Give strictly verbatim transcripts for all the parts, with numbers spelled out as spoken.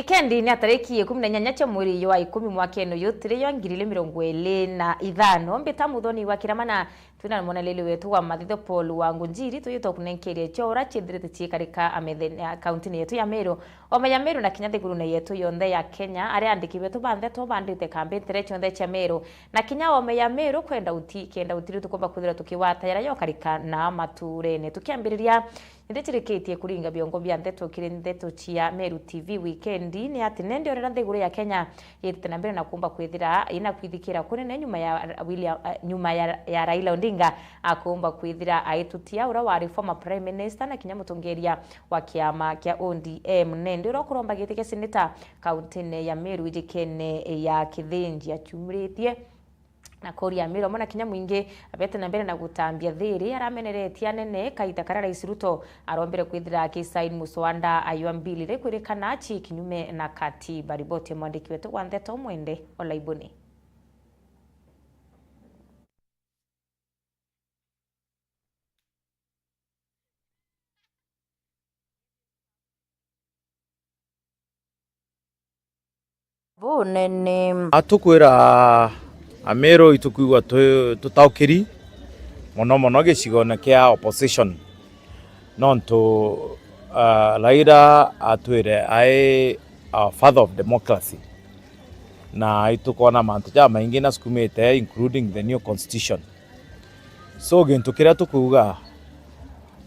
Wikendi ni ya tariki ikumi na inyanya cia mweri wa ikumi mwakene uyu turi yo ngiri igiri mirongo iri na ithano. Mbita Muthoni wa Kirama na twina mwanalili wetu wa mathitho Paul wa Ngunjiri, tuyitwa kunenkeria cio ura ciithirite ciikarika amethene, a, kauntini yetu ya Meru, ome ya Meru na kinya nthigurune yetu yonthe ya Kenya. Aria andiki betu ba ndeto bandite kambi ntere cionthe cia Meru na kinya ome ya Meru kwenda uti, kenda utiri tukumba kwithira tukiwatayara yo karika na maturene. Tukiambiriria, nindicirikitie kuringa biongo bia ndeto kiri ndeto cia Meru T V wikendi ni ati nende urera nthiguru ya Kenya yitite na mbere na kuumba kwithira ina kwithikira kunene nyuma ya William, eh, nyuma ya, ya Raila Odinga akuumba kwithira aitutia ura wari former prime minister na kinya mutongeria wa kiama kia O D M. Nende ura ukuromba giti kia seneta kauntine ya Meru ijikene ya Kithinji aciumiritie na kuria miromo na kinya mwingi abete na mbere na gutambia thiri. Arameneretie anene kaita karia Rais Ruto arombere kwithira akisaini muswanda aywa mbili ri kwirikana ci kinyume na katiba. Riboti ya mwandiki wetu wa ndeto Mwende Olaibuni. Bunene. Atukwira Amiru itukwigua tu-, tutaukiri mono mono gicigone kia opposition, nontu, ah, Raila atwire ai a father of democracy, na itukona mantu jamaingi na sukumite, including the new constitution. So, gintu kiria tukuuga,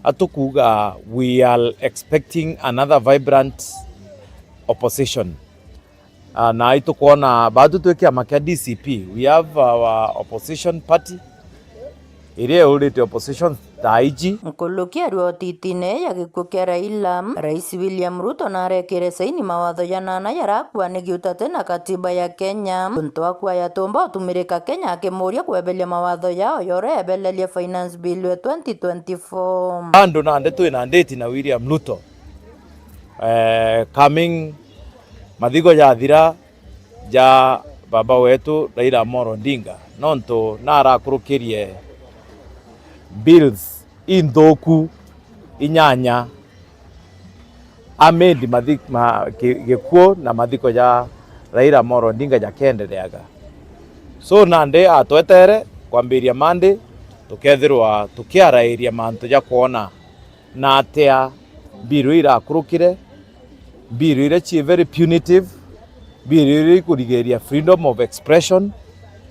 atukuuga, we are expecting another vibrant opposition. Ah, na itukwona batu twi kiama kia D C P, we have our opposition party, iria iurite opposition thaa iji. Nkuruki arua otitine ya gikuo kia Raila, Rais William Ruto narekire saini mawatho janana jarakuanigia utate na katiba ya Kenya. Untu akua yatumba utumirika Kenya akimuria kweberia mawatho yao yore ebeleria Finance Bill ya twenty twenty-four. Andu nandi twina nditi na William Ruto, eh, coming mathigo jathira ja baba wetu Raila Amolo Odinga, nontu narakurukirie bills inthuku inyanya amade mathi-, ma-, gi-, gikuo na mathiko ja Raila Amolo Odinga jakendereaga. So, nandi atwetere kwambiria Monday, tukethirwa tukiarairia mantu ja kwona na atia mbirũ irakurukire, mbirũ iria cii very punitive, mbirũ iria ikurigiria freedom of expression,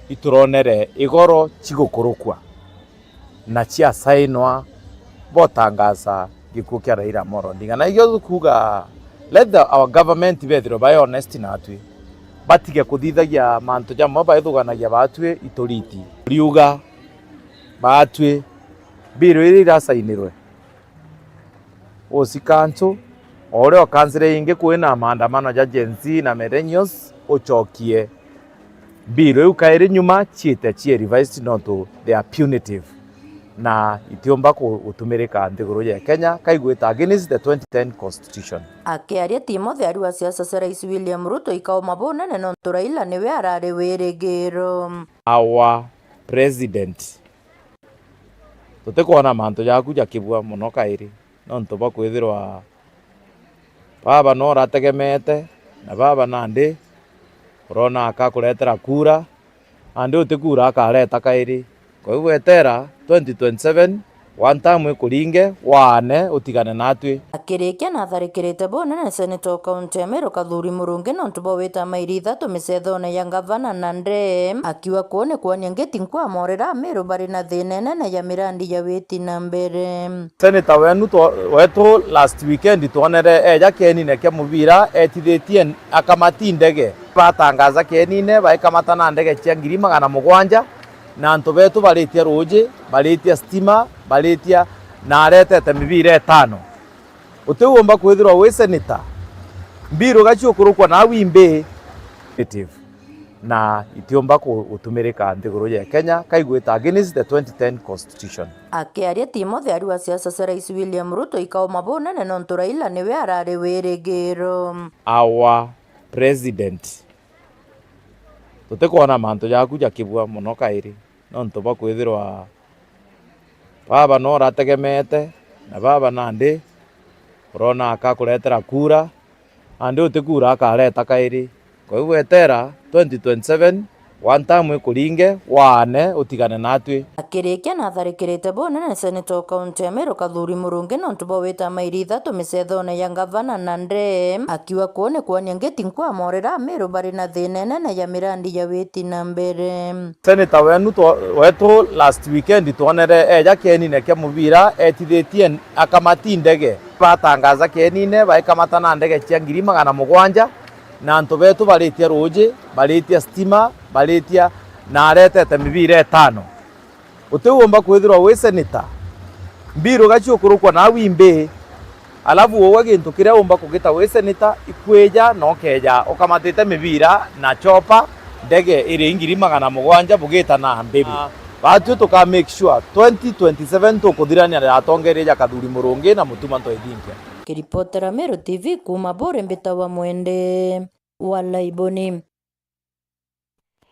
ituronere igoro cigukurukwa na ciasainwa botangaza gikuo kia Raila Amolo Odinga. Na igio tukuuga, let the, our government bethirwe bai honest natwi, batige kuthithagia mantu jamwe baithuganagia batwi ituriti. Riuga batwi mbirũ iria irasainirwe ucikancu, o uria ukansire ingi kwina maandamano ja Gen Z na millennials, ucokie mbirũ iu kairi nyuma, ciite cie revised nontu they are punitive na itiumba ku-, gutumirika nthiguru ya Kenya kaigwita against the twenty ten constitution. Akiaria Timothy ari wa siasa cia Rais William Ruto ikauma bunene nontu Raila niwe arari wirigiro. Our president, tutikwona mantu jaku jakibua mono kairi, nontu bwa kwithirwa baba no urategemete, na baba nandi urona akakuretera kura, nandi uti kura akareta kairi. Kwa hivyo etera twenty twenty seven, one term ikuringe, waane, utigane natwi. Akirikia na atharikirite bunene Senator o kaunti ya Meru Kathuri Murungi nontu bwa wita mairi ithatu micethone ya ngavana na ndee, akiuga kuu ni kwonia ngiti nkwamorera Ameru bari na thina inene ya mirandi ya witi na mbere. Senator wenu twa-, wetu last weekend twonere eja kienine kia mubira etithitie akamati ndege. Batangaza kienine, baikamata na ndege cia ngiri magana mugwanja, na antu betu baritia ruuji, baritia stima, baritia, na aretete mibira itano. Utiumba kwithirwa wi senator, mbiru gaciukurukwa na wimbi. Na itiumba ku-, gutumirika nthiguru ya Kenya kaigwita against the twenty ten constitution. Akiaria Timothy ari wa siasa cia Rais William Ruto ikauma bunene nontu Raila niwe arari wirigiro. Our president, tutikwona mantu jaku jakibua mono kairi, nontu bwa kwithirwa baba no urategemete, na baba nandi urona akakuretera kura, Nandi utikura akareta kairi. Kwa hivyo etera twenty twenty-seven, one term ikuringe, waane, utigane natwi. Akirikia na atharikirite bunene seneta o kaunti ya Meru Kathuri Murungi nontu bwa wita mairi ithatu micethone ya ngavana na ndee, akiuga kuu ni kwonia ngiti nkwamorera Ameru bari na thina inene ya mirandi ya witi na mbere. Seneta wenu twa-, wetu last weekend twonere eja kienine kia mubira etithitie akamati ndege. Batangaza kienine, baikamata na ndege cia ngiri magana mugwanja, na antu betu baritia ruuji, baritia stima, baritia, na aretete mibira itano. Utiumba kwithirwa wi seneta, mbiru gaciukurukwa nawe imbi, alafu uwe gintu kiria umba kugita wi seneta ikwija na ukeja ukamatite mibira na chopa, ndege iri ngiri magana mugwanja bugita na mbiru. Ah. Batwi tuka make sure twenty twenty-seven tukuthirania na atongeria ja Kathuri Murungi na Mutuma Ntoithinkia. Kiripotera Meru T V kuuma Buri, mbita wa Mwende wa Laiboni.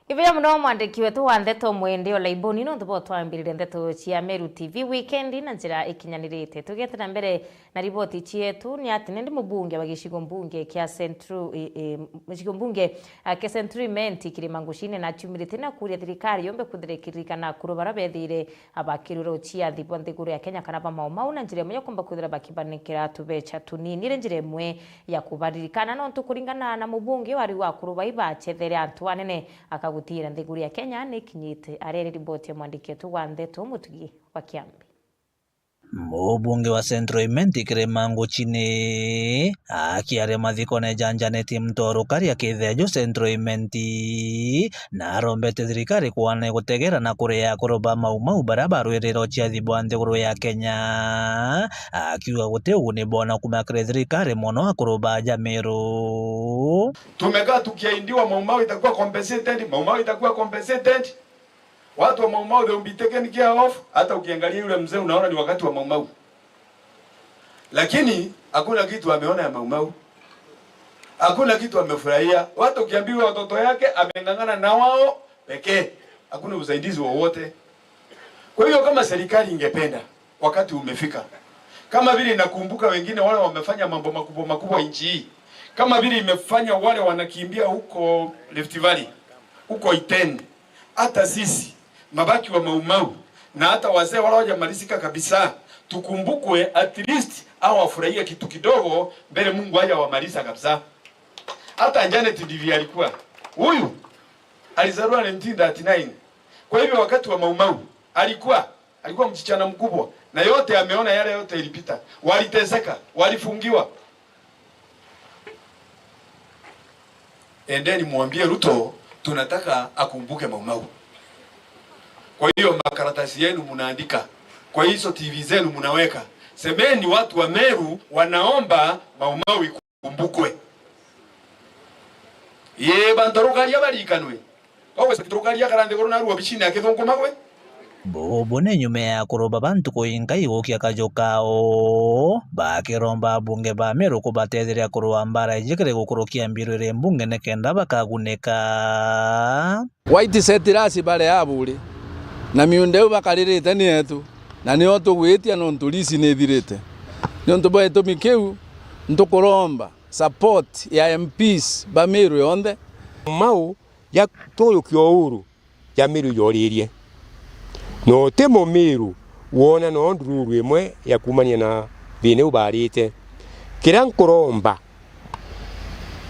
Ibeya muno mwandiki wetu wa ndeto Mwende o Laiboni, nontu bwa twambiririe ndeto cia Meru T V weekend na njira ikinyanirite. Tugete na mbere na riboti cietu, ni ati nindi mubunge wa gicigo mbunge kia Central, e, e, gicigo mbunge, a, kia Central Imenti Kirima Ngucine na aciumirite na kuria thirikari yombe kwithira ikiririkana akuru bara bethire abakirura uciathi bwa nthiguru ya Kenya kana ba Mau Mau na njira imwe ya kumba kwithira bakibanikira tubecha tunini. Iri njira imwe ya kubaririkana, nontu kuringana na mubunge wari wa akuru bai bacethere antu anene akagutira nthiguru ya Kenya ni ikinyite. Areri riboti ya mwandiki wetu wa ndeto Mutugi wa Kiambi. Mubunge wa Central Imenti Kirima Ngucine akiaria mathikone ja Janet Mtorukari akithea jo Central Imenti, na arombete thirikari kwana gutegera na kuria akuru ba Mau Mau baria barwirire uciathi bwa nthiguru ya Kenya, akiuga guti uguni bona kuma kiri thirikari mono akuru ba ja Meru. Tumekaa tukiahidiwa Mau Mau itakuwa compensated, Mau Mau itakuwa compensated. Watu wa Mau Mau, they will be taken care of. Hata ukiangalia yule mzee, unaona ni wakati wa Mau Mau. Lakini hakuna kitu ameona ya Mau Mau. Hakuna kitu amefurahia. Watu ukiambiwa watoto yake, ameng'ang'ana na wao pekee. Hakuna usaidizi wowote. Kwa hivyo, kama serikali ingependa, wakati umefika. Kama vile inakumbuka wengine wale wamefanya mambo makubwa makubwa nchi hii. Kama vile imefanya wale wanakimbia huko Rift Valley, huko Iten. Hata sisi, mabaki wa Mau Mau, na hata wazee wala hawajamalizika kabisa, tukumbukwe at least, au wafurahie kitu kidogo mbele Mungu aje awamaliza kabisa. Hata Janet ndivyo alikuwa. Huyu alizaliwa nineteen thirty-nine. Kwa hivyo wakati wa Mau Mau, alikuwa, alikuwa msichana mkubwa. Na yote ameona yale yote ilipita. Waliteseka, walifungiwa. Endeni mwambie Ruto, tunataka akumbuke Mau Mau. Kwa hiyo makaratasi yenu mnaandika, kwa hizo T V zenu mnaweka, semeni watu wa Meru wanaomba Mau Mau ikumbukwe. Ye bantu rukaria barikanwe. Waweza kuturukaria kara nthiguru naru obicini akithunguma gwe? Bubu ni nyuma ya akuru ba bantu kuinga igukia kaju kao, bakiromba abunge ba Meru kubatetheria kurua mbara iji kiri gukurukia mbiru iri mbunge nikenda bakagunika. White settlers bari a buri, na miunda iu bakaririte ni yetu, na nio tugwitia nontu lease ni ithirite. Niuntu bwa gitumi kiu, ntukuromba support ya M Ps ba Meru yonthe. Mau ja tuyukia uuru ja Meru joririe. Na uti Mumiru wona no ndururu imwe ya kuumania na thina iu barite. Kiria nkuromba,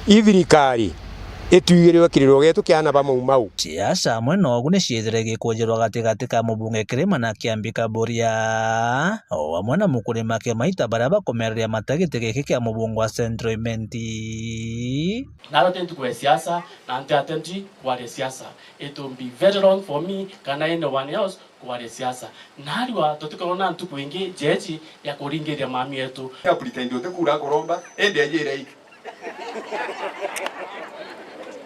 i thirikari itwigirwe kiriro gietu kia ana ba Mau Mau. Siasa amwe nogu ni ciithire gikunjirwa gatigati ka mubunge Kirima na Kiambi Kaburia, o amwe na Mukuri Makimaita baria bakumereria matagiti giki kia mubunge wa Central Imenti. Naro ti ntuku ya siasa, na nti atenti kwaria siasa. It will be very wrong for me kana anyone else kwaria siasa. Narua tutikorwo na ntuku ingi jeji ya kuringiria mami yetu. Ya pretend uti kura akuromba, indi ajira iki.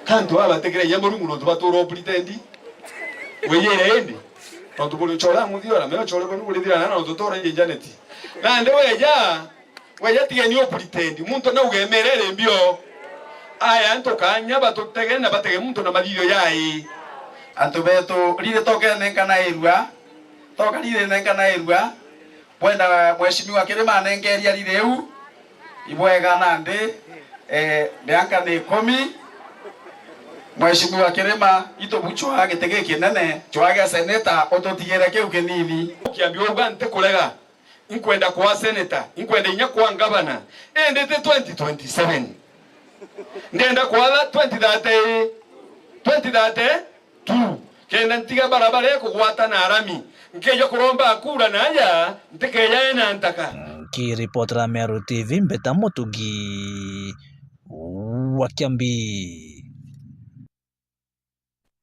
Kantu aba batikira inya Murungu nontu batura o pretend. Wiyire indi. Tontu buri uchora muthio na meo chore banu buri thira na nontu tora Janet. Nandi weja Weja tigeni u pretend. Muntu nauge emerere mbio. Aya antu kanya batutege na batege muntu na mathithio jai. Antu betu, riri toke nenkana irua. Toka riri nenkana irua. Bwenda mheshimiwa Kirima anengeria riri u. Ibwega nandi. Eh, miaka ni ikumi. Mheshimiwa Kirima, itubuchwa giti gikinene, chwa gia seneta, ututigire kiu kinini. Ukiambia uga ntikurega, inkwenda kwa seneta, inkwenda inya kwa ngavana, indi ti twenty twenty-seven. Ndienda kwa twenty thirty, twenty thirty, tu, kenda ntiga barabara ikugwata na rami, nkeja kuromba kura na aja, ntikeja ena ntaka. Nkiripotera Meru T V, Mbeta Mutugi wa Kiambi.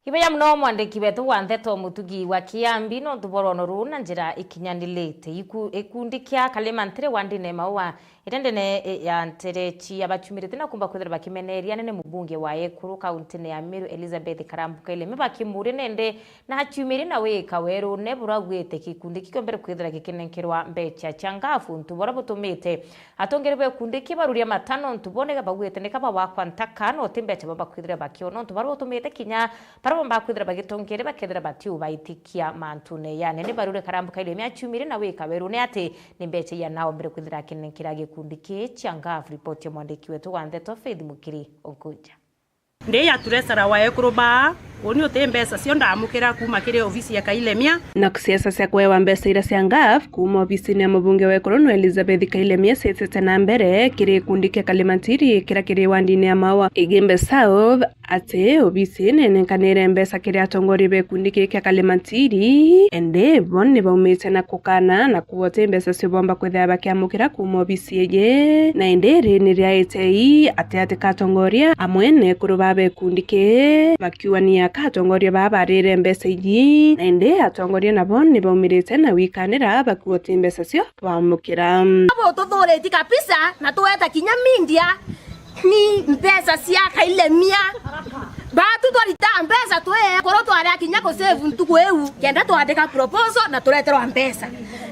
Ibeya muno mwandiki wetu wa ndeto Mutugi wa Kiambi, nontu bwa rwono ruu na njira ikinyanilite. Iku-, ikundi kia Kalimantiri wa ndine Maua Iri ndene ya nterechi abachumirite na kumba kwithira bakimeneria anene mubunge wa ekuru kauntine ya Meru Elizabeth Karambu Kaileme bakimuria nende na achiumiri na wika werune buragwite gikundi kikiombere kwithira gikinenkerwa mbecha cia ngafu, untu buria butumite atongeri ba gikundi ki baruria mata nontu bo niga bagwite nika bawakwa ntaka no ti mbecha baba kwithira bakiona, untu buria butumite kinya baria bomba kwithira bagitongeri bakethira batiubaitikia mantune yane. Ni baruria Karambu Kaileme achiumiri na wika werune ati ni mbecha iana ombere kwithira akinenkera gikundi kii chia ngafu. Ripoti ya mwandiki wetu wa ndeto Faith Mukiri Oguja. Ndi ya turesara wa ekuru baa, uni uti mbecha cio ndamukira kuuma kiri ofisi ya Kailemia. Na siasa cia kuewa mbecha iria cia ngafu kuuma ofisini ya mubunge wa ekuru no Elizabeth Kailemia ciitite na mbere kiri gikundi kia Kalimatiri kiria kiri wandini ya Maua Igembe South, ati obisi ni inenkanire mbeca kiri atongoria ba gikundi giki kia Kalimatiri, indi bo ni baumite na kukana na kuuga uti mbeca cio bomba kwithira bakiamukira kuuma obisi iji. Na indi iri ni riaite ii ati ati ka atongoria amwe na ekuru ba ba gikundi ki bakiuania ka atongoria baa barire mbeca iji, na indi atongoria nabo ni baumirite na wikanira bakiuga uti mbeca cio bamukira. Abo tuthuriti kabisa na tweta kinya media. Ni mbeca cia Kailemia. Baatu twarita mbeca twi ekuru twaria kinya ku save ntuku iu, kenda twandika proposal na tureterwa mbeca.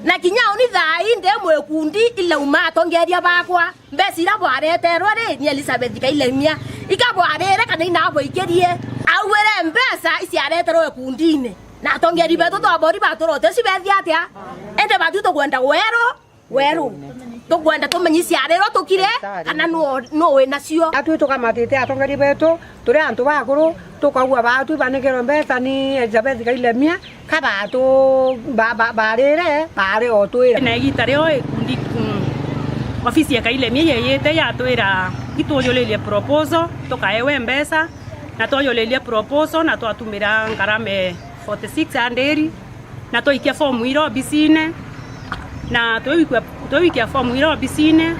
Na kinya uni thaa ii ndi mwikundi ilauma atongeria bakwa. Mbeca iria bwareterwe ri, ni Elizabeth Kailemia. Ika bwarire kana inabwikirie. Augire mbeca iciareterwe ikundine. Na atongeri betu twabori baturote cibethia atia? Ende batu tukwenda weru. Weru, tukwenda tumenye ciarirwo tukire kana nu, nu wi nacio. Atwi tukamatite atongeria betu, turi antu bakuru, tukaua baatu banekerwe mbeca ni Elizabeth Kailemia, ka baatu ba, ba, barire, baari o twira. Na igita rio ikundi, mm, ofisi ya Kailemia yeyite yatwira ituyuririe proposal, tukaewe mbeca, na twayuririe proposal na twatumira ngarama forty six andiri, na twaikia fomu ira obisine, na twiwikia, twiwikia fomu ira obisine,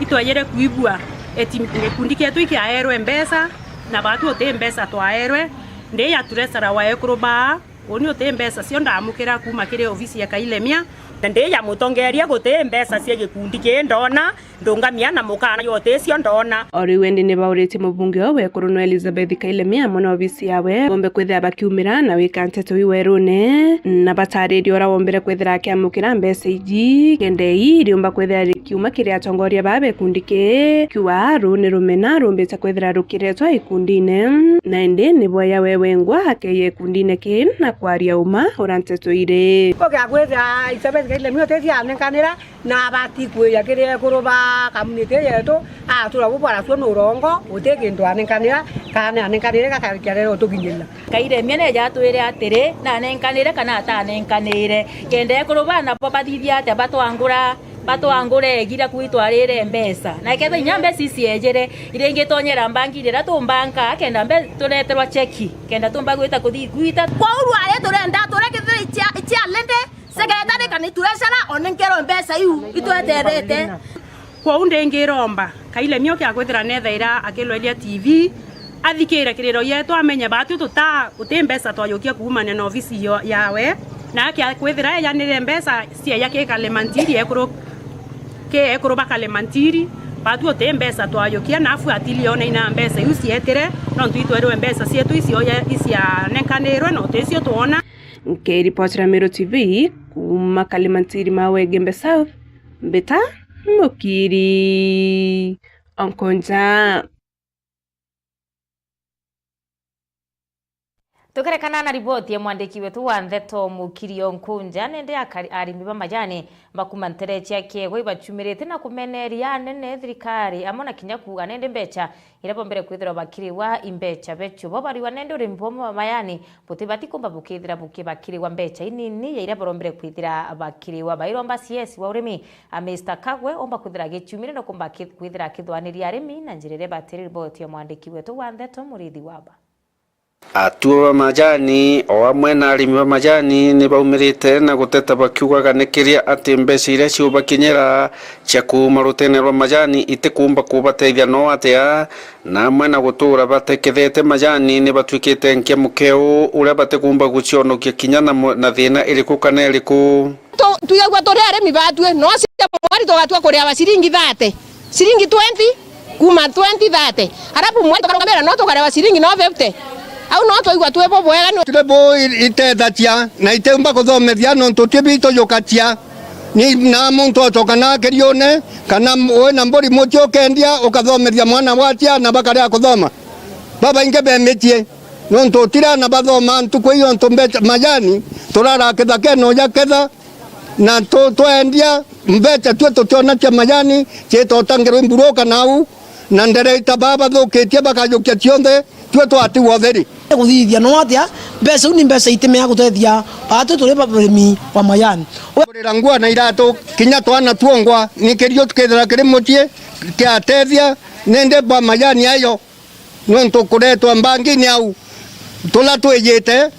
itwejere kwigua eti gikundi kietu ikiaerwe mbeca, na baatu uti mbeca twaerwe. Ndi ya turesara wa ekuru baa, uni uti mbeca cio ndamukira kuuma kiri ofisi ya Kailemia. Na ndi ya mutongeria guti mbeca cia gikundi kii ndona, ndungamia na mukana jwa uticio ndona. O riu endi ni bauritie mubunge o wekuru no Elizabeth Kailemia amwe na obisi yawe bombe kwithira bakiumira na wika nteto iu werune, na bataririe uria wombere kwithira akiamukira mbeca iji, kenda ii riumba kwithira rikiuma kiri atongoria baa ba gikundi kii, kiuga ruu ni rumena rumbite kwithira rukiretwa gikundine, na indi ni bwega we wengwa akeya gikundine kii na kwaria uma uria nteto iri. Ukia kwithira Elizabeth Kailemia utithia anenkanira, na abati kwija kiri ekuru ba community yetu, atura bu bwaracua nurongo, guti kintu anenkanira, kana anenkanire gakarikia rero utukinyirira. Kailemia neja atwire atiri, nanenkanire kana atanenkanire. Kenda ekuru bana bo bathithia atia batwangura, batwangure egira kwitwarire mbeca. Na kethira inya mbeca iciejere, iringitonyera mbangi iria tumbanka, kenda mbe tureterwa cheki, kenda tumba gwita kuthi gwita. Kwou rwari turenda turia kethira icia, icia lende, Secretary kana treasurer, onenkerwe mbeca iu itweterete. Kwou ndingiromba, Kailemia ukia kwithira nethaira akilweria T V, athikire kiriro yetu, amenye baatu tuta, uti mbeca twajukia kuumania na ofisi yo, yawe, na akia kwithira ejanire mbeca cieja ki Kalemantiri, ekuru, ki ekuru ba Kalemantiri, baatu uti mbeca twajukia, na afuatilie one ina mbeca iu cietire, nontu itwerwe mbeca cietu icio ya, icianenkanirwe, na uticio twona. Nkiripotera Meru T V kuuma Kalimantiri Mawe Igembe South, Mbita Mukiri Onkonja. Tukerekana na riboti ya mwandiki wetu wa ndeto Mukirio Nkunja, nende akari-, arimi ba majani bakuma ntere cia Kiegwa ibachumirite na kumeneria anene thirikari, amwe na kinya kuuga nende mbecha iria bombere kwithirwa bakiriwa imbecha bechu. Bo bariwa nende urimi bwa majani butibati kumba bukithira bukibakiriwa mbecha inini ya iria barombere kwithira bakiriwa. Bairomba C S wa urimi, a Mister Kagwe, omba kwithira agichumire na kumba ki-, kwithira akithwaniria arimi na njira iria batiri. Riboti ya mwandiki wetu wa ndeto Murithi Waba. Atua ba majani o amwe na arimi ba majani ni baumirite na guteta bakiugaga ni kiria ati mbeca iria ciubakinyira cia kuuma rutene rwa majani itikumba kubatethia no atia, na amwe na gutura batekethete majani ni batuikite nkia mukeu uria batikumba gucionokia kinya na mo-, na thina iriku kana iriku. Tu-, twigagua turi arimi batue, no cia mwari tugatua kuriawa ciringi thate, ciringi twenty, kuma twenty thate. Arabu mwari tukarungamira, no tukarewa ciringi no fifty. Au no twaigua twi bubwega ni tiri bu i-, itethatia, na itiumba kuthomethia, nontu ti bitu jukatia. Ni na muntu ocoka na kiriune, kana m-, wina mburi mucii ukendia, ukathomethia mwana watia, na bakaria kuthoma. Babaingi be micii, nontu tira na bathoma ntuku iyo, nontu mbeca majani, turara kithakene uja ketha, na tu-, twendia mbeca tue tutiona cia majani, ciitotangirwe mburuka nau, na ndereita baa bathukitie bakajukia cionthe, tue twatigwa utheri. Kuthithia no atia, mbeca iu ni mbeca itimea gutethia baatwi turi barimi wa majani. Kurira ngua na iratu, kinya twana tuongwa, ni kirio tukithira kiri mucii kiatethia, nindi ba majani ayo. Nontu kuretwa mbangine au, tula twijite,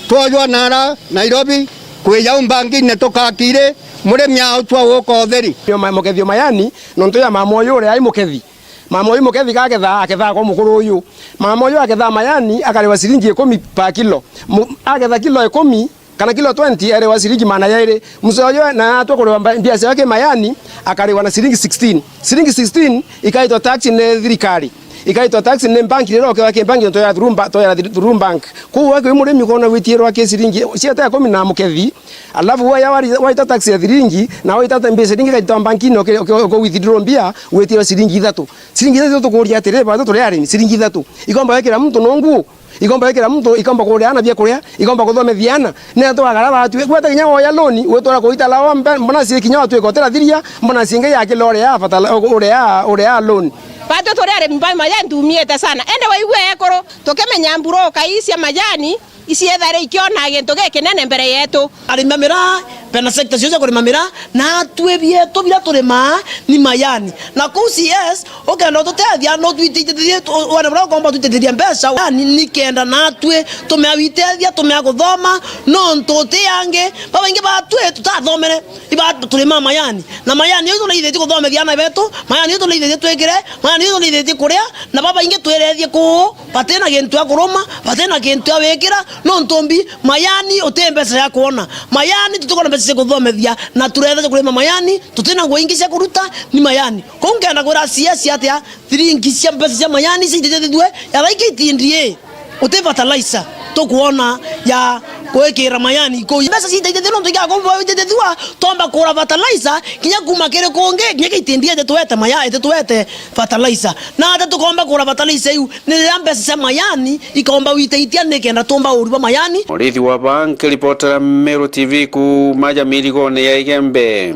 twojwa nara Nairobi, kwija au mbangine tukakiri, murimi au twa guka utheri. Yo ma-, mukethi o majani, nontu ya mama uyu uria ai mukethi. Mama uyu mukethi gakethaa, akethaa kwa mukuru uyu. Mama uyu akethaa majani, akarewa ciringi ikumi per kilo. Mu-, aketha kilo ikumi, kana kilo twenty erewa ciringi magana jairi. Mzee uyu na atua kurewa mba-, mbia ciao ki majani, akarewa na ciringi sixteen. Ciringi sixteen ikaitwa tax ni thirikari. Ikaitwa tax ni bank, riria ukewa ki bank, ntoya through ba-, toya through bank. Kwou we wi murimi ukona witirwa ki ciringi ciete ikumi na mukethi, alafu we ya wari-, waita tax ya thiringi, na waita ta mbia ciringi, ikaitwa bankini, uke-, uke-, uke withdraw mbia, witirwa ciringi ithatu. Ciringi ithatu tukuria atiri, batu turi arimi, ciringi ithatu. Ikomba wekira muntu nongu? Ikomba wekira muntu, ikomba kuria ana bia kuria, ikomba kuthomethia ana. Ni antu bagara batu, gweta kinya woya loan, witwara kuita lawa mbe-, mbona si kinya watu ikotera thiria, mbona si ngai ya kila uria fatala, uria, uria loan. Batu turi arimi ba majani tumiite sana. Ende waigue ekuru, tukimenya mburuka ii cia majani, iciethare ikiona gintu gikinene mbere yetu. Arimi ba miraa, bena sector cio cia kurima miraa, na atwi bietu biria turimaa ni majani. Na kuu C S, ukenda ututethia, no twitithie tu-, wone buria ukomba utwitithia mbeca, yani, nikenda natwi tumea witethia, tumea kuthoma, nontu uti angi, babaingi batwi tutathomere, iba turimaa majani. Na majani iu turaithitie kuthomethia ana betu, majani iu turaithitie twikire, majani iu turaithitie kuria, na babaingi twirethie kuu, batina gintu ya kuruma, batina gintu ya wikira, nontu mbi, majani uti mbeca ya kwona. Majani tutikwona mbeca cia kuthomethia, na turetha cia kurima majani, tutina nguo ingi cia kuruta, ni majani. Kou nkenda kwira C S atia, thiringi cia mbeca cia majani ciitithitue, yara ikitindie, uti fertilizer tukwona ya gwikira majani kuu. Mbeca ciitithitue nontu igakomba itithitue, tomba kugura fertilizer, kinya kuma kiri kungi, kinya gitindie ititwete maya-, ititwete fertilizer. Na ata tukomba kugura fertilizer iu, ni riria mbeca cia majani ikomba witithia nikenda tumba uri bwa majani. Murithi wa Bank, ripotera Meru T V kuuma Jamirigone ya Igembe.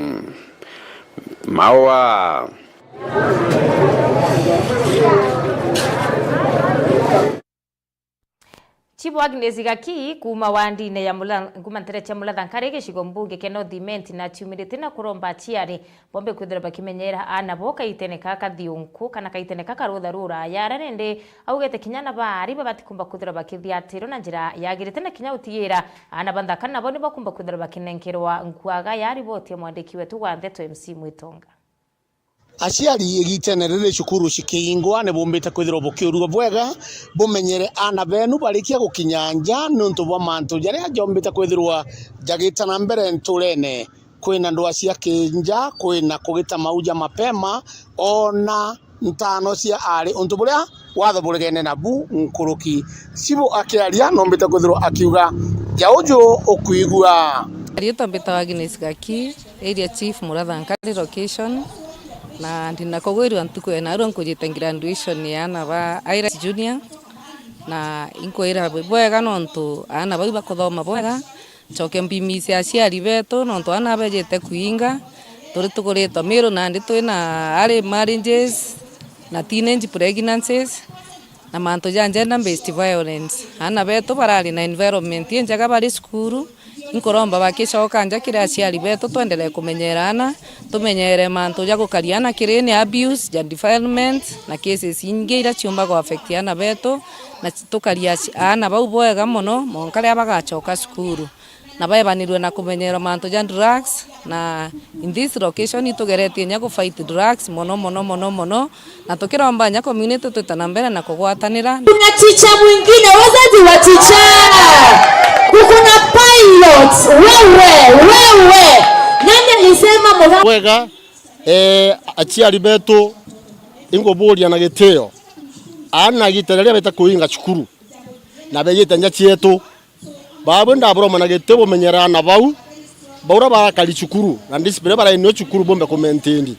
Maua. Chibu Agnes Gaki kuuma wandine ya Mula-, kuuma ntere cia Mulathankari gicigo mbunge kia North Imenti nachiumirite na kuromba aciari bombe kwithirwa bakimenyera aana bo kaitene ka kathiunku kana kaitene ka karutha ruraya, aria nindi augite kinya na baari babatikumba kwithirwa bakithiatirwa na njira yagirite na kinya gutigira aana ba nthaka nabo nibakumba kwithirwa bakinenkerwa nkuaga ya riboti ya mwandiki wetu wa ndeto M C Mwitonga. Aciari, igitene riri cukuru cikiingwa, ni bumbite kwithirwa bukiurua bwega, bumenyere aana benu barikia gukinya nja niuntu bwa mantu jaria jombite kwithirwa jagita na mbere nturene. Kwina ndwaa cia kinja, kwina kugita mauja mapema, ona ntano cia aari, untu buria watho burigene nabu nkuruki. Chibu akiaria, nombite kwithirwa akiuga, ja uju ukwigua. Riitwa mbitagwa Agnes Gaki, Area Chief, Murathankari location, na ndina kugwirua ntuku ya narua nkujite graduation ya aana ba Iris Junior. Na inkwira bwega nontu aana bau bakuthoma bwega. Ncoke mbimiise aciari betu nontu aana bejite kuinga. Turi tukuritwa Miru nandi twina early marriages na teenage pregnancies na mantu ja gender based violence. Aana betu barari na environment injega bari cukuru. Inkuromba bakicoka nja kiri aciari betu, twenderee kumenyera aana, tumenyere mantu ja gukaria aana kiri ni abuse, ja defilement, na cases ingi iria ciumba ku affect aana betu, na tukaria aci-, aana bau bwega mono, mwanka riria bagacoka cukuru. Na baebanirue na kumenyerwa mantu ja drugs, na in this location itugeretie inya ku fight drugs mono, mono, mono, mono. Na tukiromba inya community twite na mbere na kugwatanira. Kuna teacher mwingine, wazazi wa teacher. Kuna pilots, wewe, wewe. Nani alisema mura- Wega, eh, aciari betu, inguburia na gitio. Aana gita riria beta kuinga cukuru, na bejite nja cietu. Babu ndaburoma na giti bumenyera aana bau, baura barakari cukuru, na discipline barainio cukuru bumbe kumaintain.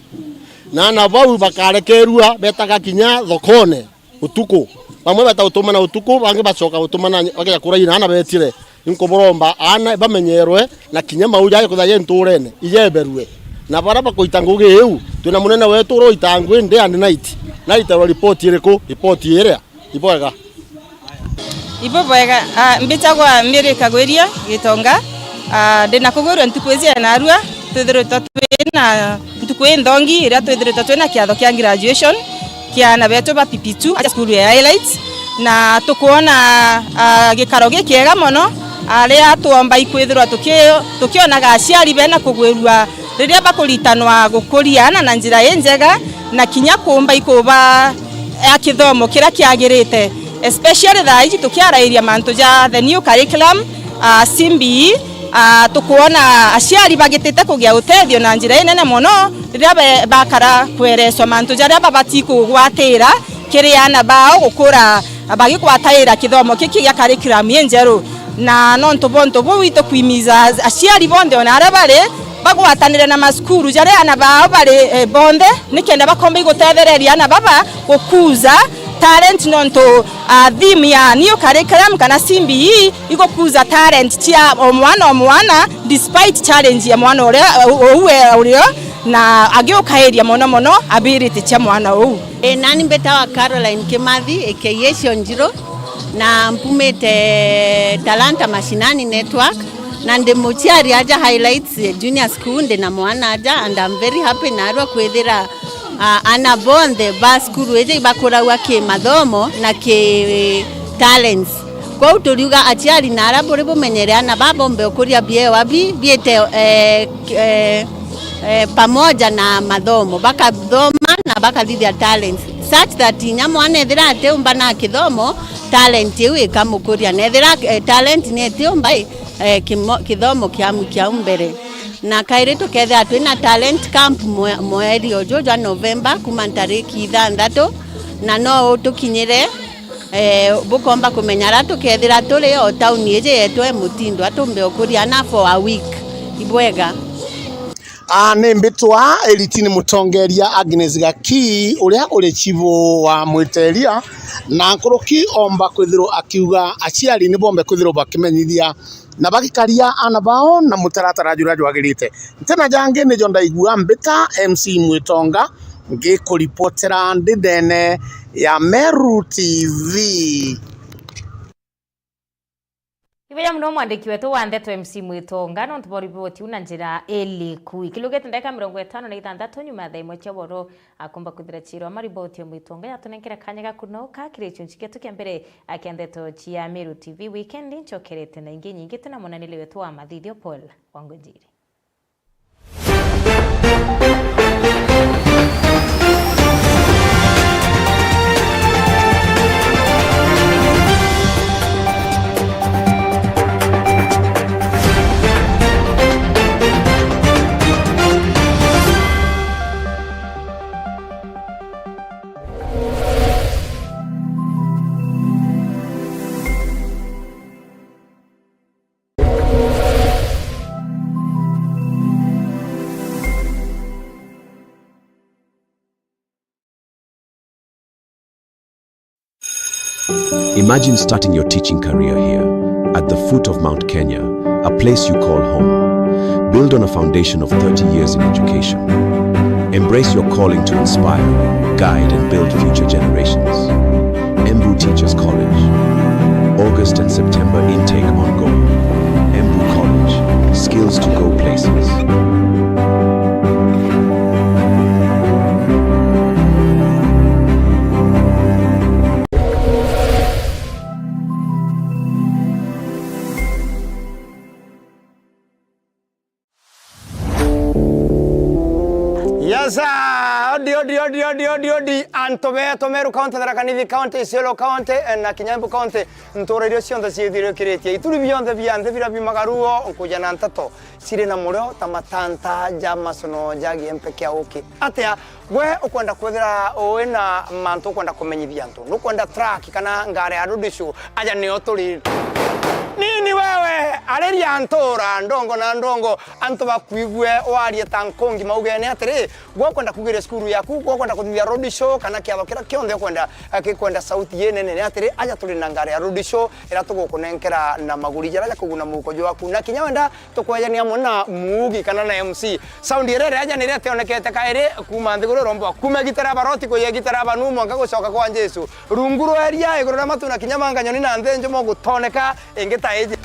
Na aana bau bakarekerua betaga kinya thokone utuku. Bamwe beta utumana utuku, bangi bacoka utumana bakeja kuraina aana betire. Inkuburomba aana bamenyerwe na kinya mau jaje kuthaja nturene, ijeberue. Na bara bakuita ngugi iu, twina munene wetu uroita ngugi day and night. Naitarwa ripoti iriku? Ripoti iria. Ibwega. Ibo bwega, ah, mbitagwa Mary Kagwiria Gitonga. Ah, ndina kugwirua ntuku iji ya narua, twithiritwe twina ntuku inthongi iria twithiritwe twina kiatho kia graduation kia aana betu ba P P two aja cukuru ya Highlights, na tukwona, ah, gikaro gikiega mono, ah, riria twomba ikwithirwa tuki-, tukionaga aciari bena kugwirua riria bakuritanwa gukuria aana na njira injega, na kinya kuumba ikuba ya kithomo kiria kiagirite, especially thaa iji tukiarairia mantu ja the new curriculum, ah, C B E, ah, tukwona aciari bagitite kugia utethio na njira inene mono riria be-, bakara kwereswa mantu jaria babati kugwatira kiri aana bao gukura bagigwataira kithomo giki gia curriculum injeru. Na nontu bwa untu buu, itukwimiza aciari bonthe ona aria bari bagwatanire na macukuru jaria aana bao bari, eh, bonthe, nikenda bakomba igutethereria aana baba gukuza talent, nontu, ah, theme ya new curriculum kana C B E igukuza talent cia o mwana o mwana, despite challenge ya mwana uria, u-, u-, uwe urio, na agiukairia mono mono ability cia mwana uu. Ii, nani mbitawa Caroline Kimathi, aka Cionjiro, na mpumite Talanta Mashinani Network, na ndi muciari aja Highlights Junior School, ndi na mwana aja, and I'm very happy narua kwithira, ah, ana bonthe ba cukuru iji ibakuragwa ki mathomo na ki talents. Kwou turiuga aciari na aria buri bumenyere ana ba bombe ukuria biewa bi-, biite, eh, k-, eh, eh, pamoja na mathomo, bakathoma na bakathithia talents, such that inya mwana ethira atiumba na kithomo, talent iu ikamukuria, na ethira, eh, talent ni itiumba, eh, kimo-, kithomo kiamu kiau mbere. Na kairi tukethira twina talent camp mwe-, mweri uju jwa November kuma ntariki ithanthatu, na no utukinyire, eh, bukomba kumenya aria tukethira turi o tauni iji yetu e Mutindwa, tumbe ukuria ana for a week. Ibwega. A, ni mbitwa Eritini Mutongeria Agnes Gaki, uria uri chibu wa Mwiteria, na nkuruki omba kwithirwa akiuga aciari ni bombe kwithirwa bakimenyithia na bagikaria ana bao na mutaratara juria jwagirite. Ntina jangi nijo ndaigua mbita M C Mwitonga, ngikuripotera ndi ndene ya Meru T V. Ibuya muno mwandiki wetu wa ndeto M C Mwitonga, nontu bwa riboti iu na njira iliku. Ikilugite ndagika mirongo itano na ithanthatu nyuma ya thaa imwe cia boro, akomba kwithira ciirwa mariboti ya Mwitonga yatunenkere kanya ga kunoka kiri gichunchi gietu kia mbere kia ndeto cia Meru T V. Weekend nchokerete na ingi nyingi, twina munaniri wetu wa mathithio Paul Wangunjiri. Imagine starting your teaching career here, at the foot of Mount Kenya, a place you call home. Build on a foundation of thirty years in education. Embrace your calling to inspire, guide, and build future generations. Embu Teachers College. August and September intake ongoing. Embu College. Skills to go places. Yes, sir. Odi, odi, odi, odi, odi, odi. Antu betu Meru County, Tharaka Nithi County, Isiolo County, eh, na kinya Embu County, ntura iria cionthe ciithirikiritie. Ituri bionthe bia nthi bira biumaga ruo, nkuja na nteto ciri na murio ta matanta ja macono ja giempe kia uki. Atia, gwe ukwenda kwithira ui na mantu ukwenda kumenyithia antu? Nukwenda truck kana ngari ya road show? Aja nio turi. Nini wewe, ariria ntura, ndongo na ndongo, antu bakuigue warie ta nkungi maugene atiri, gwe ukwenda kugiria cukuru yaku, gwe ukwenda kuthithia road show, kana kiatho kiria kionthe ukwenda, eh, gikwenda sauti inene, ni atiri, aja turi na ngari ya road show, iria tugukunenkera na maguri jaria ja kuguna muhuko jwaku. Na kinya wenda tukwejania amwe na muugi kana na M C. Sound iria ireja niria tionekete kairi kuuma nthiguru iromba, kuuma gitara baroti kuja gitara banu mwanka gucoka kwa Jesu. Rungu rwa iria, iguru ria matu na kinya manga nyoni na nthi njumo gutoneka ingi ta iji.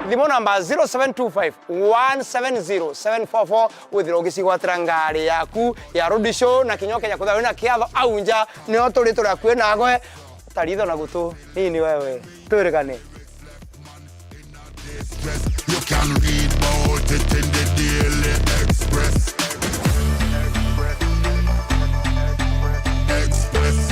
Thimu namba zero seven two five one seven zero seven four four, withire ugicigwatira ngari yaku ya road show na kinya ukenya kwithira wina kiatho au nja, nio turi turi akui nawe. Taritho na gutu, nini wewe? Twirigane. You can read about it in the Daily Express. Express.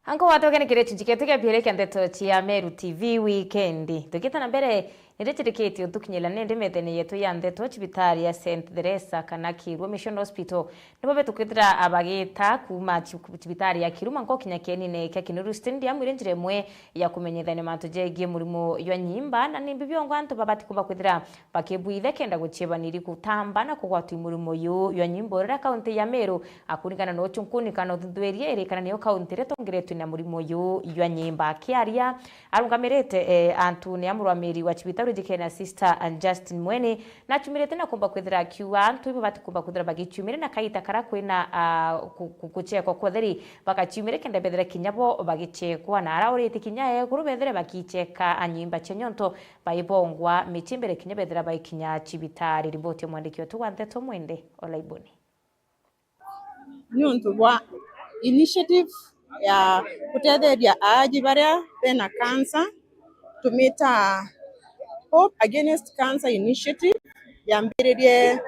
Anko watwekene kiri gicunci gietu gia biiri kia ndeto cia Meru T V wikendi. Tukiita na mbere, ni ndicirikitie utukinyira nindi methene yetu ya ndeto, cibitari ya Saint Theresa kana Kirua Mission Hospital nibo betu kwithira bagita kuuma ci-, cibitari ya Kiruma nko kinya kienine kia Kinuru Stadium iri njira imwe ya kumenyithania mantu jegie murimo jwa nyimba, na nimbi biongwa antu babati kumba kwithira bakibwithia kenda gucibaniri gutamba na kugwatwa i murimo uyu jwa nyimba urira kaunti ya Meru, a, kuringana na uchunkuni kana uthuthuria irikana niyo kaunti iria itongeretwe na murimo uyu jwa nyimba. Akiaria arungamirite, eh, antu ni amurwamiri wa cibitari ujikene Sister Justin Mweni, nachumirite na kumba kwithira akiuga antu ibo bati kumba kwithira bagichumiria na kaita kara kwina, a, ku-, ku-, kuchekwa kwa utheri, bagachiumiria kenda bethira kinya bo bagichekwa, na araurite kinya eguru bethire bakicheka anyimba cia nyonto baibongwa michi mbere kinya bethira baikinya cibitari. Riboti ya mwandiki wetu wa ndeto Mwende Olaiboni. Niuntu bwa initiative ya gutetheria aaji baria bena cancer, tumita Hope Against Cancer Initiative, yambiririe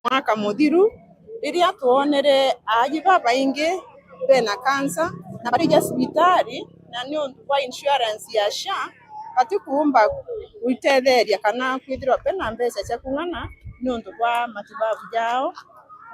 mwaka muthiru, riria twonere aaji babaingi bena cancer na barija cibitari, na niuntu bwa insurance ya SHA, batikuumba gwitetheria kana kwithirwa bena mbeca cia kung'ana niuntu bwa matibabu jao.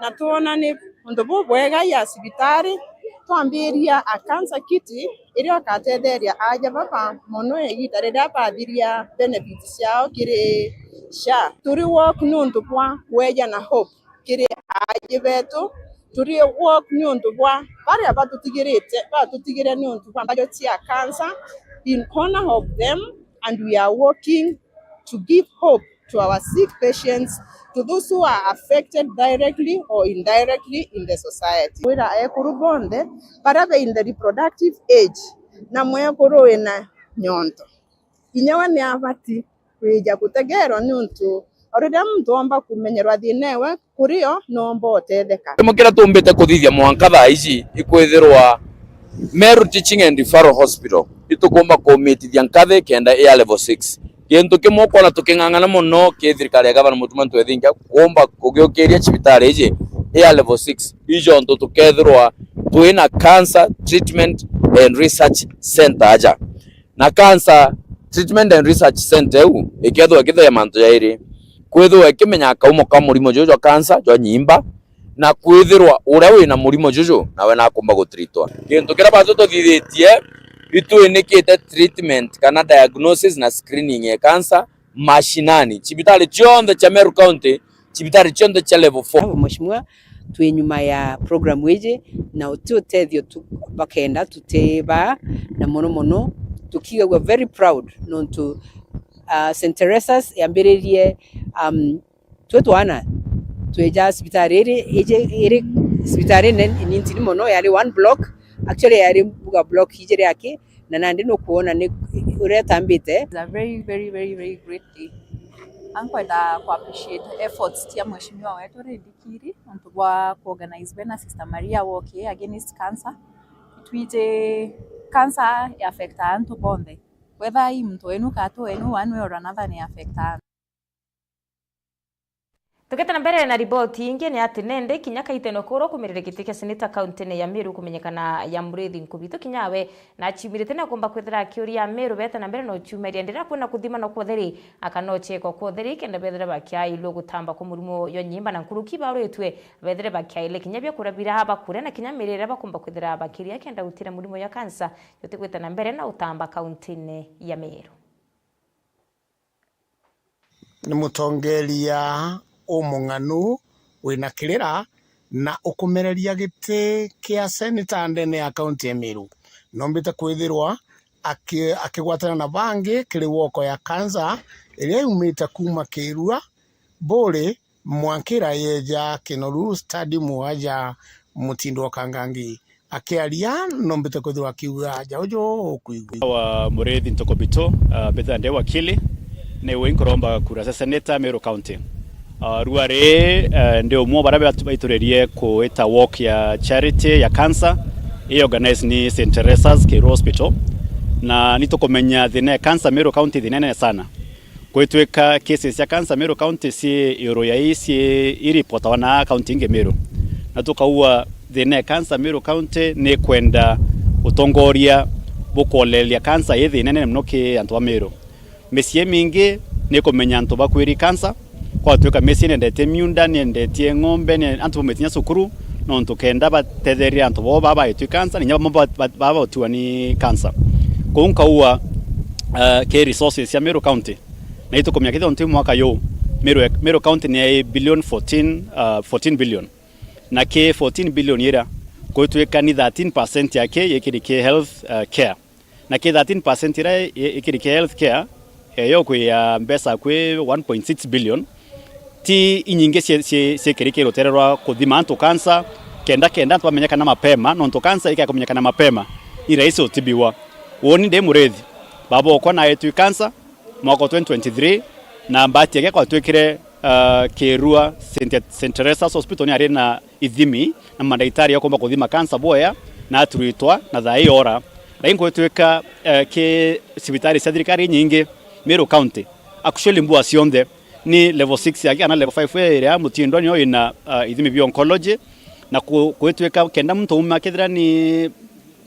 Na twona ni untu bubwega ya cibitari twambiria a cancer kit iria ikatetheria aaja baba mono igita riria bathiria benefits ciao kiri SHA. Turi work niuntu bwa kweja na hope kiri aaji betu, turi work niuntu bwa baria batutigirite, batutigire niuntu bwa mbajo cia cancer, in honor of them, and we are working to give hope to our sick patients, to those who are affected directly or indirectly in the society. Wira ekuru bonthe baria be in the reproductive age, na mwekuru wina nyonto, kinya we ni abati kwija gutegerwa, niuntu o riria muntu omba kumenyerwa thina ewe, kuri o noomba utetheka. Kirimo kiria tuumbite kuthithia mwanka thaa ici ikwithirwa Meru Teaching and Referral Hospital itukumba kumitithia nkathi kenda ya level six. Gintu kimwe ukwona tuking'ang'ana mono ki thirikari ya Gavana Mutuma M'Ethingia kuumba kugiukiria cibitari iji ya level six, ijontu tukethirwa twina Cancer Treatment and Research Center aja. Na Cancer Treatment and Research Center iu ikethirwa ikithithia mantu jairi, kwithirwa ikimenya kaumo ka murimo juju jwa cancer jwa nyimba, na kwithirwa uria wina murimo juju nawe nakumba gutritwa. Gintu kiria batu tuthithitie, itwinikite treatment kana diagnosis na screening ya cancer mashinani. Cibitari cionthe cia Meru County, cibitari cionthe cia level four. Mheshimiwa, twi nyuma ya program iji, na uti utethio tu bakenda tutiba, na mono mono tukigagua very proud nontu, uh, Saint Teresa's yambiririe, um, twi twana twija cibitari iri, iji iri cibitari nene, ni ntini mono, yari one block, actually yari mbuga block ijiri aki, na nandi nukwona ni uria itambite. It's a very, very, very, very great day. Ankwenda ku appreciate efforts cia mheshimiwa wetu Reddy Kiri nontu bwa ku organize bena Sister Maria walk against cancer. Twiji cancer ya affect antu bonthe, whether i muntu wenu kana ti wenu, one way or another ni affect antu. Tugete na mbere na riboti ingi, ni ati nende kinya kaitene kurwa kumirire giti kia seneta kaunti-ini ya Meru kumenyekana ya Muriithi Nkubitu, kinya we naciumirite na kumba kwithira akiuria Meru bete na mbere na uciumeria ndira kwina kuthima no kwotheri, akana uceko kwotheri, kenda bethire bakiailwe gutamba kwa murimo yo nyimba na nkuruki baruitwe bethire bakiaile kinya bia kuria bira bakuria na kinya mirire bakumba kwithira bakiria kenda gutira murimo ya kansa yotigwite na mbere na utamba kaunti-ini ya Meru. Ni mutongeria umung'anu wina kirira na ukumereria giti kia seneta ndene ya kaunti ya Meru. Nombite kwithirwa aki-, akigwatana na bangi kiri woko ya kansa iria yumite kuuma kirua buri mwankira yeja Kinoru Stadium aja Mutindo wa Kangangi. Akiaria, nombite kwithirwa akiuga aja uju ukwigua. Wa Muriithi Nkubitu, uh, mbitha ndi wakili, ni wi nkuromba kura cia seneta Meru County. Uh, ruari, uh, ndi umwe wa baria batu-, baituririe kuita walk ya charity ya cancer, i organize ni Saint Teresa's Kiiru Hospital, na nitukumenya thina ya cancer Meru County thina nene sana. Gwitwika cases cia cancer Meru County cii iguru ya ii cii iripotawa na county ingi Meru. Na tukaua thina ya cancer Meru County ni kwenda utongoria bukwolereria cancer ii thina inene mono ki antu ba Meru. Micii imingi ni kumenya antu bakwiri cancer, kwatwika micii niendetie miunda, niendetie ng'ombe, ni antu baumite kinya cukuru, nontu kenda batetheria antu bao baa baitwi cancer, na inya bamwe ba-, ba-, baa bautiwa ni cancer. Kou nkaua, eh, ki resources cia Meru County, na itukumenya kethira ntu mwaka yu, Meru, Meru County ni yai billion fourteen, uh, fourteen billion. Na ki fourteen billion ira, gwitwika ni thirteen percent yake yikiri ki health, uh, care. Na ki thirteen percent ira i-, ikiri ki health care, eyo kwi ya mbeca kwi one point six billion, ti inyingi cie-, cie-, ciekiri ki rutere rwa kuthima antu cancer, kenda, kenda antu bamenyekana mapema, nontu cancer ikea kumenyekana mapema, ni rahisi utibiwa. Uuni ndi Muriithi, baba okwa naitwi cancer, mwaka wa twenty twenty-three, na mbati yake kwatwikire, uh, Kirua Saint, Saint Teresa's Hospital ni ari na ithimi na mandagitari akomba kuthima cancer bwea, na aturitwa na thaai ora. Lakini gwitwika, uh, ki cibitari cia thirikari inyingi Meru County, actually mbua cionthe ni level six yake kana level five iria Mutindwa niyo ina, uh, ithimi bia oncology, na ku-, gwitwika kenda muntu auma kethira ni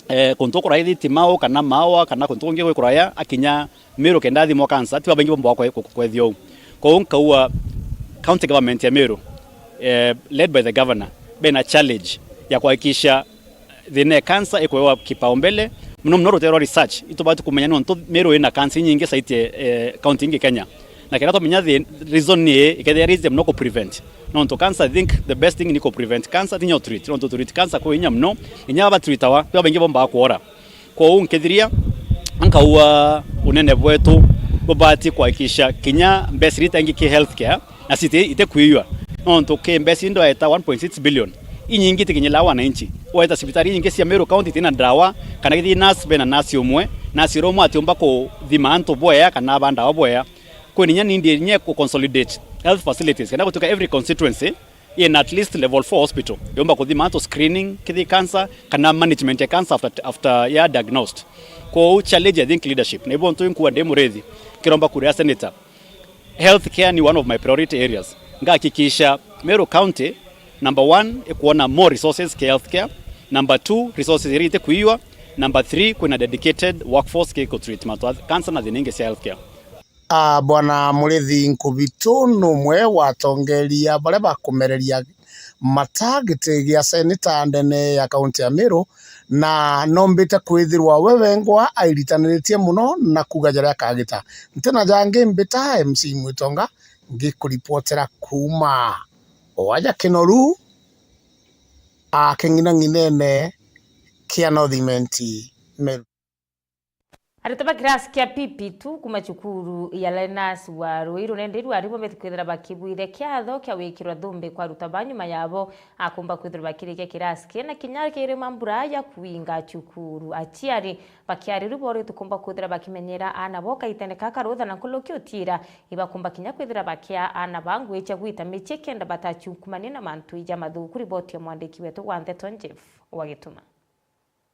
eh, kuntu kuraya thitima u kana mawa kana kuntu kungi gwi kuraya, akinya Meru kenda athimwa cancer, ti babaingi bombaga kwe-, kwe-, kwethia uu. Kwou nkaua county government ya Meru, eh, led by the governor, bena challenge ya kuhakikisha thina ya cancer ikwewa kipaumbele, muno muno rutere rwa research. Itubati kumenya nontu Meru ina cancer inyingi saiti, eh, county ingi Kenya. Na kenda twamenya the reason ni ii, ikethia reason no ku prevent. Nontu cancer, I think the best thing ni ku prevent cancer, tinya u treat. Nontu u treat cancer kwi inya muno, inya batreatawa, babaingi bombaga kwora. Kwou nkithiria, nkaua unene bwetu bubati kuhakikisha kinya mbeca iria itaingi ki healthcare, na citi, ite kwiyua. Nontu ki mbeca indo eta one point six billion, inyingi itikinyila wananchi. Weta cibitari inyingi cia Meru County itina ndawa, kana kithii nurse bena nurse umwe, nurse uria umwe atiumba kuthima antu bwea kana aba ndawa bwea. Kwina inya nindi inya ku consolidate health facilities, kenda gutuika every constituency ina at least level four hospital, yomba kuthima antu screening, kithii cancer, kana management ya cancer after, after ya diagnosed. Kwou challenge, I think, leadership. Na ibo ntu nkuwa ndi Muriithi. Kiromba kura ya senator, healthcare ni one of my priority areas. Ngahakikisha Meru County, number one, ikuona more resources kia healthcare. Number two, resources iria itikuiywa. Number three, kwina dedicated workforce kia ku treat mantu a cancer na thina ingi cia healthcare. A, Bwana Murithi Nkubitu numwe wa atongeria baria bakumereria mata giti gia seneta ndene ya kaunti ya Meru, na nombite kwithirwa we wengwa airitaniritie muno na kuuga jaria akagita. Ntina jangi mbita M C Mwitonga ngikuripotera kuuma o aja Kinoru, a, king'inang'inene kia North Imenti, Meru. Aritwa ba kirasi kia P P two kuma cukuru ya Linus wa Ruiru nende riu arimu beti kwithira bakibwithia kiatho kia gwikirwa thumbi kwa aritwa ba nyuma yabo akumba kwithirwa bakirikia kirasi kii na kinya kirima mbura ya kuinga cukuru. Aciari bakiari riu boritwe kumba kwithira bakimenyera aana bo kaitene ka karutha na nkuruki utiira ibakumba kinya kwithira bakia aana ba ngui cia gwita micii kenda batachukumania na mantu ja mathuku. Riboti ya mwandiki wetu wa ndeto Jeff Wagituma.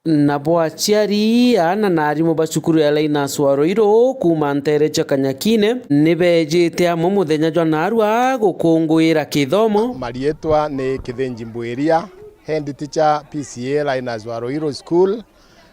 Nabo aciari, aana na arimu ba cukuru ya Linus wa Ruiru kuuma nteere cia Kanyakine ni beejite amwe muthenya jwa naarua gukunguira kithomo. Mariitwa ni Kithinji Mbwiria, head teacher P C A Linus wa Ruiru School.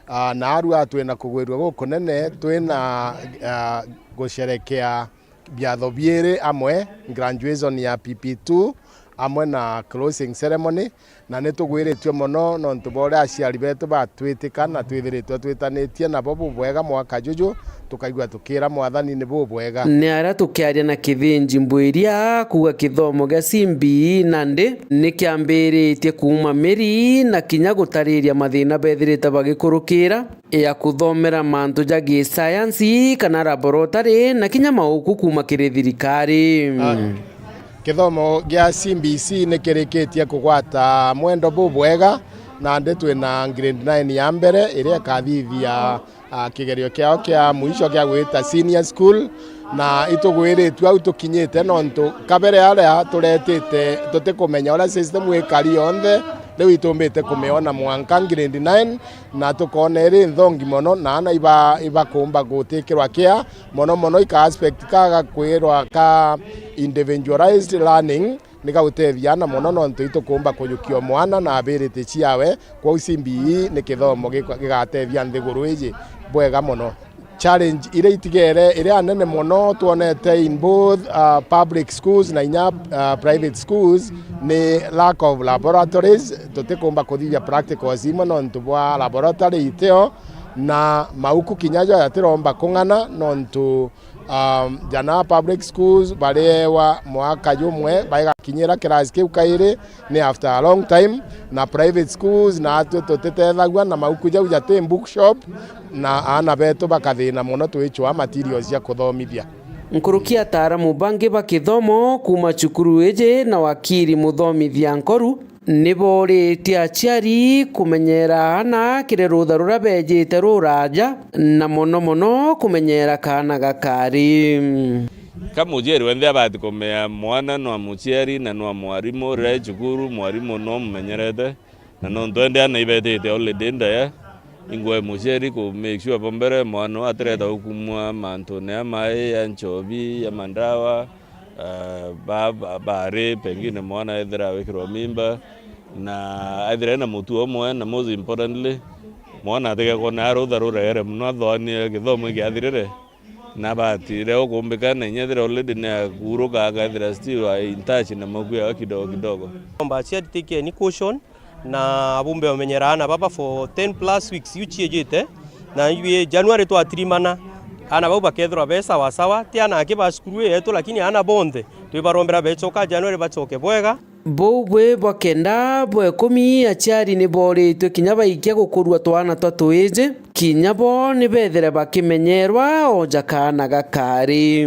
Ah, naarua twina kugwirua gukunene, twina, ah, gusherekea biatho biiri amwe, graduation ya P P two amwe na closing ceremony, na ni tugwiritue mono nontu bwa uria aciari betu batwitika na twithiritwe twitanitie nabo bubwega mwaka juju, tukaigua tukiira Mwathani ni bubwega. Ni aria tukiaria na Kithinji Mbwiria kuuga kithomo gia C B E nandi ni kiambiritie kuuma miri na kinya gutariria mathina bethirite bagikurukira ya kuthomera mantu ja gisayansi kana laboratory na kinya mauku kuuma kiri thirikari. Ah, kithomo gia C B C ni kirikitie kugwata mwendo bubwega, nandi twina grade nine ya mbere iria ikathithia, ah, kigerio kiao kia mwisho kia gwita senior school, na itugwiritue au tukinyite, nontu kabere aria turetite tutikumenya uria system ikari yonthe, riu itumbite kumiona mwanka grade nine, na tukoona iri nthongi mono, na aana iba-, ibakumba gutikirwa kia mono mono ika aspect ka gakwirwa ka individualized learning, ni gagutethia aana mono, nontu itukumba kujukia o mwana na ability ciawe. Kwou C B E ni kithomo gikwa-, gigatethia nthiguru iji bwega mono. Challenge iria itigere, iria nene mono twonete in both, uh, public schools na inya, uh, private schools ni lack of laboratories. Tutikumba kuthithia practicals imwe nontu bwa laboratory itio, na mauku kinya jo jatiromba kung'ana nontu, um, jana public schools bariewa mwaka jumwe, baigakinyira kirasi kiu kairi ni after a long time, na private schools natwe tutitethagua na mauku jau jati bookshop, na aana betu bakathina mono twicwaa materials cia kuthomithia. Nkuruki ataaramu bangi ba kithomo kuuma cukuru iji na wakiri Muthomithia Nkoru ni booritie aciari kumenyera aana kiri rutha ruria beejite ruraja, na mono mono kumenyera kaana gakari. Ka muciari wenthe abati kumenya mwana nwa muciari na nwa mwarimu, riria e cukuru mwarimu no mumenyerete, na nontu ende aana ibetite holiday ndaya, ingwe muciari ku make sure bo mbere mwana atireta gukumwa mantune ya mai, ya nchobi, ya mandawa, eh, ba, ba, bari pengine mwana ethira awikirwa mimba, na ethira ena mutuo umwe, na most importantly, mwana atige kwona rutha ruregere mono, athoanie githomo giathirire, na batire ukumbika, na inya ethira already ni akuruka, akethira still are in touch na makuo yao kidogo kidogo. Omba aciari take any caution, na abumbe bamenyera aana baba for ten plus weeks iu ciijite, na ibi January twatirimana, aana bau bakethirwa be sawa sawa, ti aana aki ba cukuru ii yetu, lakini aana bonthe twibarombera becoka January bacoke bwega. Buu bwi bwa kenda bwa ikumi, aciari ni booritue kinya baikia gukurua twana twa tuiji, kinya bo ni bethire bakimenyerwa o ja kaana gakari.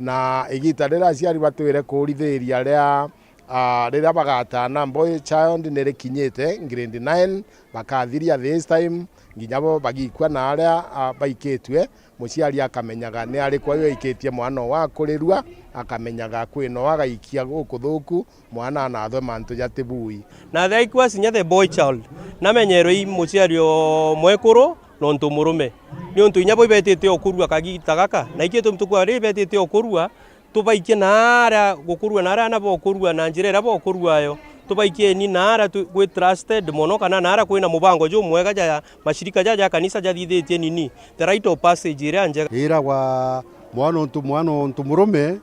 Na igita riria aciari batwire kuurithiria ria Ah, riria bagatana boy child ni rikinyite grade nine, bakathiria this time, nginya bo bagikua na aria, ah, baikitue, muciari akamenyaga ni ariku uyu aikitie mwana uwe akurirua, akamenyaga kwina uu agaikia gukuthuku, mwana anathwe mantu jatibui. Na the equals inya the boy child, namenyerwe i muciari o mwekuru, Nontu murume, niuntu inya bo ibetite o kurua kagita gaka, na iki gitumi tukwaa ri ibetite o kurua, tubaikie naara gukurua, naara ana bokurua, na njira iria bokurua yo, tubaikie ni naara tu-, gwi trusted mono, kana naara kwina mubango jumwega ja mashirika jaja ja kanisa jathithitie nini, the rite of passage iria njega. Iragwa mwana untu, mwana untu murume,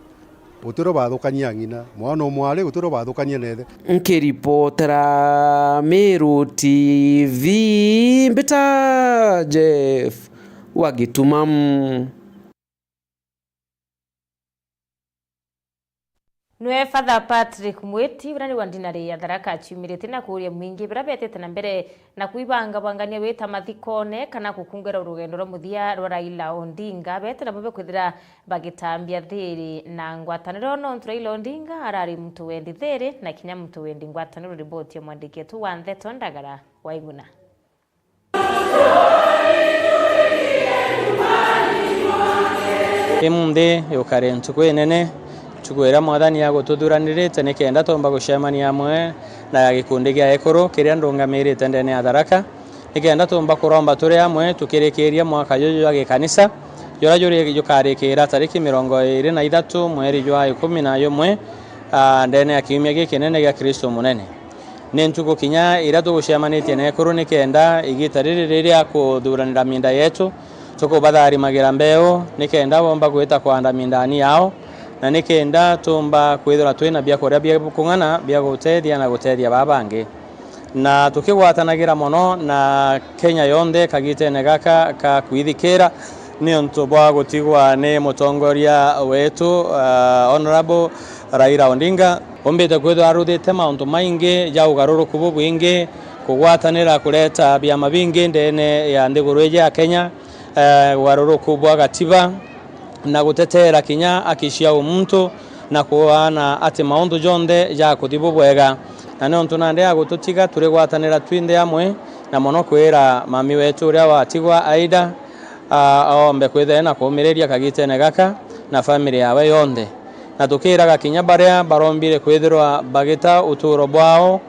gutiro bathukania ng'ina, mwana umwari gutiro bathukania na ithe. Nkiripotera Meru T V, mbita Jeff wa Gitumamu. Nwe Father Patrick Mwiti, uria ni wa ndinari ya Tharaka, aciumiritie na kuuria mwingi biria betite na mbere na kwibangabangania wita mathikone kana gukungwira rugendo rwa muthia rwa Raila Odinga, bete nabo bekwithira bagitambia thiri na ngwataniro, nontu Raila Odinga arari muntu wendi thiri na kinya muntu wendi ngwataniro. Riboti ya mwandiki wetu wa ndeto Ndagara Waiguna. Imunthi yukare ntuku inene, ntuku iria Mwathani agututhuranirite nikenda tumba gucemania amwe na gikundi gia ekuru kiria ndungamirite ndene ya Tharaka, nikenda tumba kuromba turi amwe tukirikiria mwaka juju jwa gikanisa, juria juri jukarikira tariki mirongo iri na ithatu mweri jwa ikumi na jumwe, aa, ndene ya kiumia gikinene gia Kristo Munene. Ni ntuku kinya iria tugucemanitie na ekuru nikenda igita riri riria kuthuranira minda yetu, tukubatharimagira mbeu nikenda bomba gwita kwanda mindani yao, na nikenda tumba kwithirwa twina biakuria bia kung'ana bia gutethia na gutethia baa bangi. Na tukigwatanagira mono na Kenya yonthe kagitene gaka ka kwithikira, niuntu bwa gutigwa ni mutongoria wetu, ah, Honourable Raila Odinga. Umbite kwithirwa aruthite mauntu maingi ja ugaruruku bubwingi, kugwatanira kureta biama bingi ndene ya nthiguru iji ya Kenya, eh, ugaruruku bwa gatiba, na gutetera kinya aki cia umuntu, na kuaana ati mauntu jonthe jakuthi bubwega. Na niuntu nandi agututiga turigwatanira twinthe amwe, na mono kwira mami wetu uria watigwa Aida, a, aombe kwithira na kumiriria kagitene gaka na family yawe yonthe. Na tukiraga kinya baria barombire kwithirwa bagita uturo bwao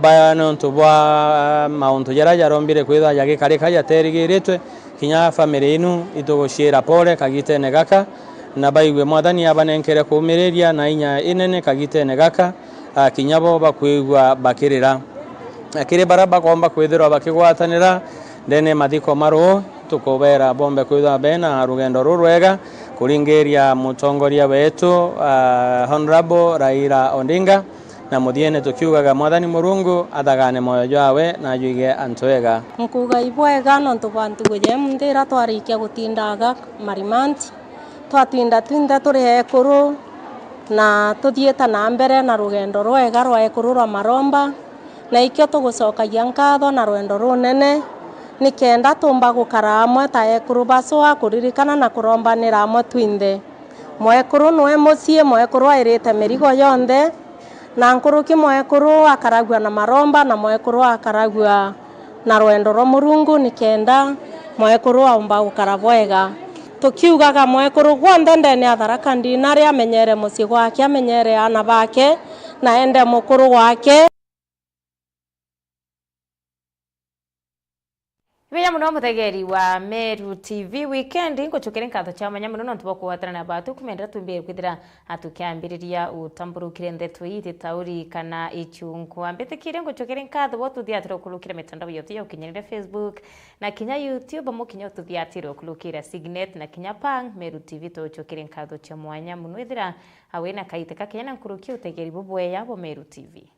baya niuntu bwa mauntu jaria jarombire kwithirwa jagikarika jaterigiritwe, kinya family inu ituguciira pole kagitene gaka, na baigue Mwathani abanenkere kumiriria na inya inene kagitene gaka, a, kinya bo bakwigua bakirira. Na kiri baria bakomba kwithirwa bakigwatanira ndene mathiko maru, tukubera bombe kwithirwa bena rugendo rurwega kuringiria mutongoria wetu, ah, Honourable Raila Odinga, na muthiene tukiugaga Mwathani Murungu athagane moyo jwawe na ajwige antu ega. Nkuuga ibwega nontu bwa ntugu ja imunthi iria twarikia gutindaga marimanti, twatinda twinthe turi ekuru, na tuthiite na mbere na rugendo rwega rwa ekuru rwa maromba, na ikio tugucokagia nkatho na rwendo runene, nikenda tumba gukara amwe ta ekuru bacua, kuririkana na kurombanira amwe twinthe. Mwekuru nwe mucii, mwekuru airite mirigo yonthe, na nkuruki mwekuru akaragua na maromba, na mwekuru akaragua na rwendo rwa Murungu, nikenda mwekuru aumba gukara bwega. Tukiugaga mwekuru gwonthe ndene ya Tharaka Ndinari amenyere mucii gwake, amenyere aana bake, na ende mukuru gwake. Ibeya muno mutegeri wa Meru T V Weekend, ngucukire nkatho cia mwanya muno nontu bwa kugwatana na batu kumendera tumbire kwithira tukiambiriria utamburukire ndeto ii iti tauri kana ichungwa. Mbitikirie ngucukire nkatho bo tuthiatire ukurukira mitandao yonthe ya ukinyanira, Facebook na kinya YouTube, amo kinya ututhiatire ukurukira Signet na kinya Pang. Meru T V tucukire nkatho cia mwanya muno ithira wina kaite ka kinya na nkuruki utegeri bubweya bo Meru T V.